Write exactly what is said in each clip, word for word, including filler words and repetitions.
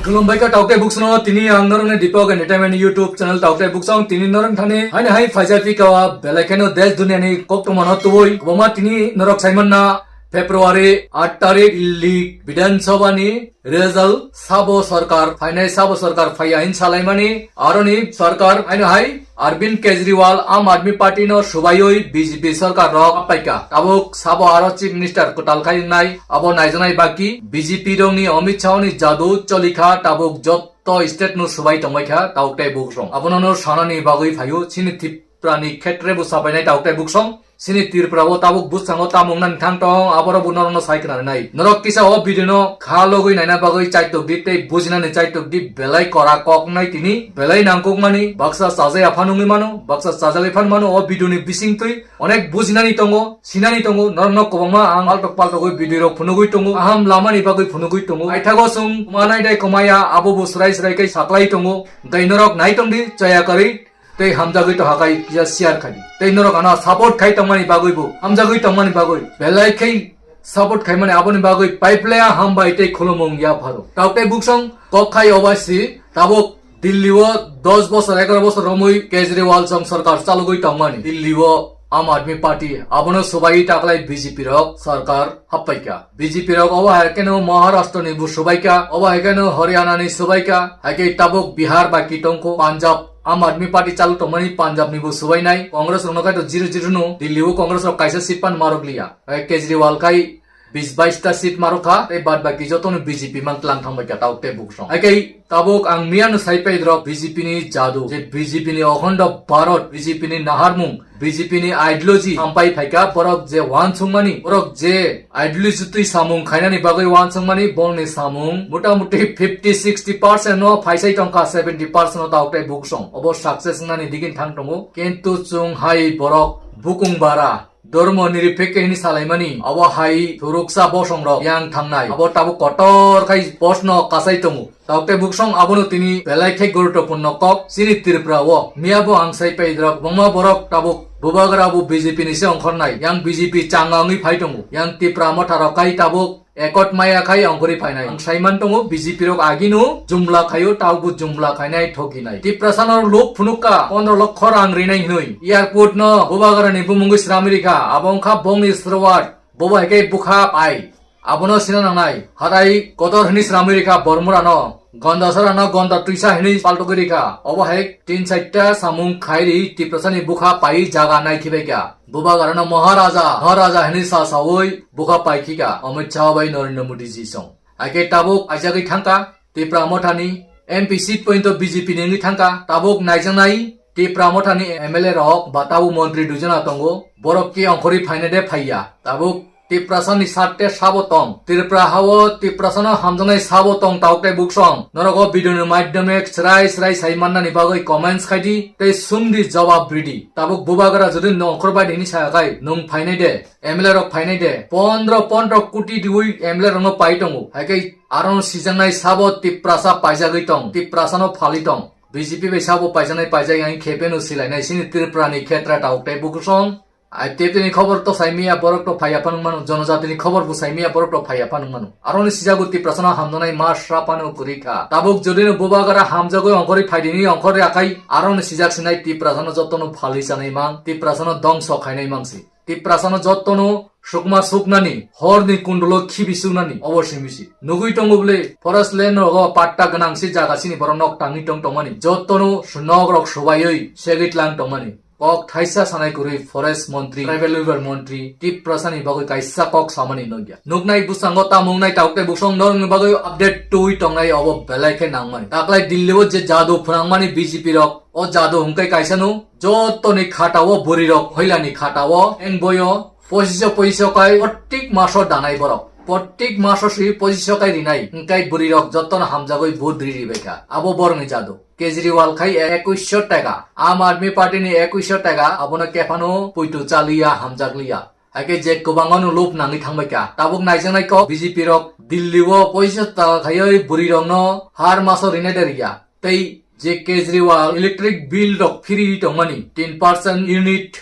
Khulumbai kha taukte buksano, tini ang norokni Deepak Entertainment YouTube channel taukte buksong, tini norok thani haini hai phaijak pika belai kheno desh duniani koktwmano tubui kwbangma tini norok saimanna February aat tarik Delhi Bidhan Sabha ni result sabo sarkar phainai, sabo sarkar phaiya hin salaimani, aroni sarkar haino hai Arvind Kejriwal Aam Aadmi Party no subaiwi B J P sarkar rok paika. Tabuk sabo aro Chief Minister kwtal khai wngnai, abo naijaknai baki B J P rokni Amit Shah ni jadu cholikha, tabuk jotto state no subai tongbaikha, tabuk tei buksong. Abono no sanani bagwi phaio, chini Tripura ni khetre bo sabainai tabuk tei buksong. Chini Tripura o tabuk bwskango tamung nani thang tong, aborok bo norokno sai khna nai. Norok kisa o video no kha logwi naina bagwi chaitok di tei bujinani chaitok di, belai kora kok nai tini, belai nangkuk mani, baksa chajai aphan wngwi mano, baksa chajagwi phan mano, o video ni bising twi onek bujinani tongo, sinani tongo, norokno kwbangma ang paltok paltogwi video rok phunugwi tongo, aham lamani bagwi phunugwi tongo. Aithago chwng manai dai kwmaya, abo bo swrai swrai kai saklai tongo, dai norok nai tong di, chaya karwi. Tei hamjagwi tongkha khai kisa share khai di. Tei norok ano support khai tongmani bagwi bo, hamjagwi tongmani bagwi belai khai support khaimani, aboni bagwi paiplaya hambai tei khulumung yapharo. Tabuk tei buksong kok khai obaisi tabuk Delhi o dos bosor, egaro bosor romwi Kejriwal song sarkar chalogwi tongmani. Delhi o Aam Aadmi Party abono subai taklai B J P rok sarkar happaikha. B J P rok obo hai kheno Maharashtra ni bo subaikha, obo hai kheno Haryana ni subaikha, hai khe tabuk Bihar bai ki tongkho, Punjab Aam Aadmi Party chalu tongmani Punjab ni bo subainai, Congress rokno khai to zero zero no, Delhi o Congress rok kaisa seat pan marok liya. Hai Kejriwal khai bis bais ta seat marokha, tei bad baki jotono B J P mang tlang thangbaikha tabuk tei buksong. Hai khe tabuk ang miyano sai paidrok B J P ni jadu, je B J P ni okhondo Bharat, B J P ni naharmung, B J P ni ideology sampai phaikha, borok je wansukmani, borok je ideology twi samung khainani bagwi wansukmani, borokni samung motamuti fifty sixty percent no phaisai tongkha, seventy percent no tabuk tei buksong. Obo success wngnani digini thang tongo, kintu chwng hai borok bukung bara, dormo niriphekkhe hini salaimani, abo hai thuruksa bosongrok yang thangnai, abo tabuk kotor khai post no kasai tongo. Tabuk tei buksong abono tini belai khe guruttopurno kok chini Tripura o. Miya bo ang sai paidrok, bongma borok tabuk bubagra bo B J P ni se ongkhornai, yang B J P changa wngwi phai tongo. Yang Tipra Motha rok kai tabuk ekot maya khai ongkhorwi phainai. Ang saiman tongo B J P rok agino jumla khaio, tabuk bo jumla khainai thokinai. Tiprasa no luk phunukka pondro lokho rang rinai hinwi. Airport no bubagra ni bumungwi sramwi rikha, abo wngkha bongni swrwat. Bobo hai khe bukha pai. Abono sina nangnai. Hatai kotor hwnwi sramwi rikha Bormura no. Gonda sara no gonda twisa hwnwi paltogwi rikha. Obo hai tin chaita samung khairi Tiprasa ni bukha pai jaga nai khibaikha. Bubagra no Maharaja, Maharaja hwnwi sa saui bukha pai khika. Amit Shah bai Narendra Modi ji song. Hai khe tabuk aijagwi thangkha. Tipra Mothani M P seat pointo B J P ni wngwi thangkha. Tabuk naijaknai Tipra Mothani M L A rok ba tabuk montri duijona tongo. Borok khe ongkhorwi phaina de phaiya. Tabuk Tiprasani sarte sabo tong. Tripura hao Tiprasano hamjaknai sabo tong tabuk tei buksong. Norok o video ni maidhyome srai srai sai mannani bagwi comments khai di tei sum di, jawab ri di. Tabuk bubagra jodi nwng ongkhor bai di hwnwi sa khai nwng phainai de, M L A rok phainai de. Pondro pondro koti diui M L A rokno pai tongo. Hai khe aro no sijaknai sabo Tiprasa paijagwi tong, Tiprasano phalwi tong. B J P bai sabo paijaknai paijak yang khe pheno silainai sini Tripura ni khetra tabuk tei bukusong. Ai tei tini khobor to sai miya borok to phaiya phano mano, jonojati ni khobor bo sai miya borok to phaiya phano mano. Aro ni sijago Tiprasano hamjaknai ma sra phano kwrwi kha. Tabuk jodi no bubagra hamjagwi ongkhorwi phaidi ni ongkhorwi akhai aro ni sijak sinai Tiprasano jotono phalwi chanai mang, Tiprasano dongso khainai mang si. Tiprasano jotono sukma suknani, horni kundulo khibi suknani, obo simi si. Nugui tongo bwle, forest land rogo patta gwnang si jaga sini borok nok tangwi tong tongmani. Jotono nok rok subaiwi segwi tlang tongmani. Kok thaisa sanai kwrwi forest montri, tribal welfare montri, Tiprasani bagwi kaisa kok samani nukya. Nuknai bwskango tamo wngnai tabuk tei buksong norokni bagwi update twi tongnai obo belai khe nangmani. Taklai Delhi o je jadu phwnangmani B J P rok, o jadu hwnkhe kaisa no, jotoni khata o bwrwi rok hoilani khata o, eng boyo, pochisho pochisho kai, prottek maso danai borok. Prottek maso si pochisho kai rinai, hwnkhe bwrwi rok jotono hamjagwi vote ri ribaikha. Abo borokni jadu. Kejriwal khai ekuisho taka, Aam Aadmi Party ni ekuisho taka, abono kephano puitu chaliya, hamjakliya. Hai khe je kwbangmano lob nangwi thangbaikha. Tabuk naijaknai kok B J P rok Delhi o pochisho taka khaiwi bwrwi rokno har maso rinai de riya. Tei je Kejriwal electric bill rok free ri tongmani, tin percent unit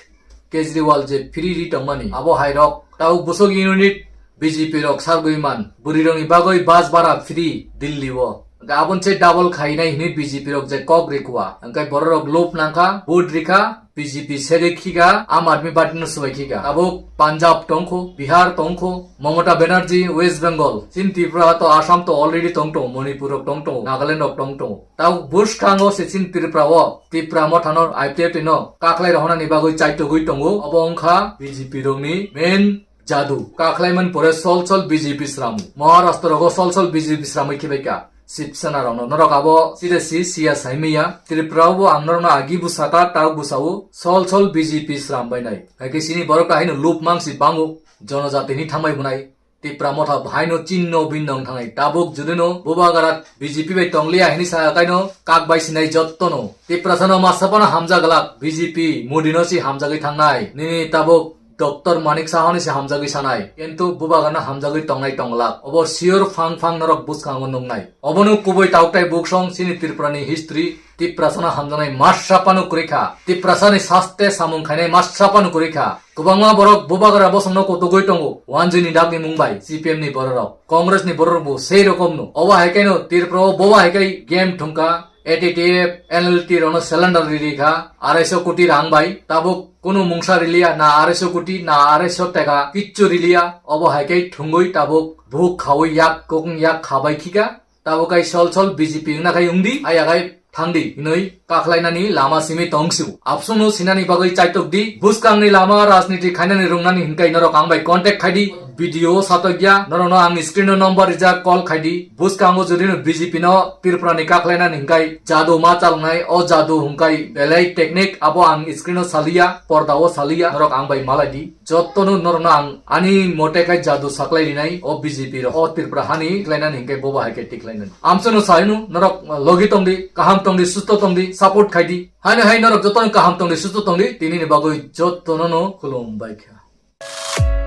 Kejriwal je free ri tongmani, abo hai rok tabuk bwswk unit B J P rok sargwi man, bwrwi rokni bagwi bus bhara free Delhi o. Hwnkhe aboni se double khainai hinwi B J P rok je kok rikwa. Hwnkhe bororok lob nangkha, vote rikha, B J P segwi khika, Aam Aadmi Party no swbai khika. Tabuk Punjab tongkho, Bihar tongkho, Mamata Banerjee, West Bengal, chini Tripura to Assam to already tongtongo, Manipur rok tongtongo, Nagaland rok tongtongo. Tabuk bwskango se chini Tripura o, Tipra Motha no I P F T no kaklai rohonani bagwi chaitogwi tongo. Obo wngkha B J P rokni main jadu. Kaklaimani pore sol sol B J P sramu. Maharashtra rogo sol sol B J P sramwi khibaikha. Sip Sena rokno. Norok abo sida si siya saimaya. Tripura bo ang norokno agi bwsaka, tak bwsao sol sol B J P sram bainai. Haikhe sini borok ta haino lub mangsi bango. Jonojatini thangbai bunai. Tipra Motha bahaino chinno bindong thangnai. Tabuk judino Bubagra B J P bai tongliya hini sa kaino kak bai sinai jottono. Tiprasano masapano hamjak glak B J P Modi no si hamjagwi thangnai. Nini tabuk Doctor Manik Saha ni se hamjagwi sanai, kintu Bubagra no hamjagwi tongnai tonglak. Obo sure phang phang norok bwskango nuknai. Obono kubui tauktai buksong chini Tripura ni history, Tiprasa no hamjaknai masapano kwrwi kha. Tiprasa ni saste samung khainai masapano kwrwi kha. Kwbangma borok Bubagra bosongno kutugwi tongo, wanjwi ni dak ni mung bai, C P M ni bororok, Congress ni bororok bo sei rokom no. Obo hai khe no Tripura o boba hai khe game thungkha, A T T F, N L T rokno cylinder riri kha, arai so koti rang bai, tabuk kunu mungsa riliya, na arai so koti, na arai so teka, kichu riliya, obo hai khe thungwi tabuk buhuk khawi yak kokong yak khabai khika, tabuk kai sol sol B J P wngna khai wngdi, aya khai thangdi, hinwi kakhlainani lama simi tongsu. Absunu sinani bagwi chaitok di, buskangni lama rajniti khainani rungnani hinkai norok ang bai contact khaidi. Video satokya, norokno ang screen o number rijak, call khaidi. Buskango jodi no B J P no Tripura ni kaklainani hinkai jadu ma chalnai, o jadu hinkai belai technique abo ang screen o saliya, porda o saliya, norok ang bai malaidi. Jotto no norokno ang ani mote khai jadu saklai rinai, o B J P rok, o Tripura hani klainani hinkai boba hai khe tiklainani. Amsano sainu norok logi tongdi, kaham tongdi, susto tongdi, support khaidi. Haino hai norok jotto no kaham tongdi, susto tongdi, tini ni bagwi jotto no no khulum bai kha.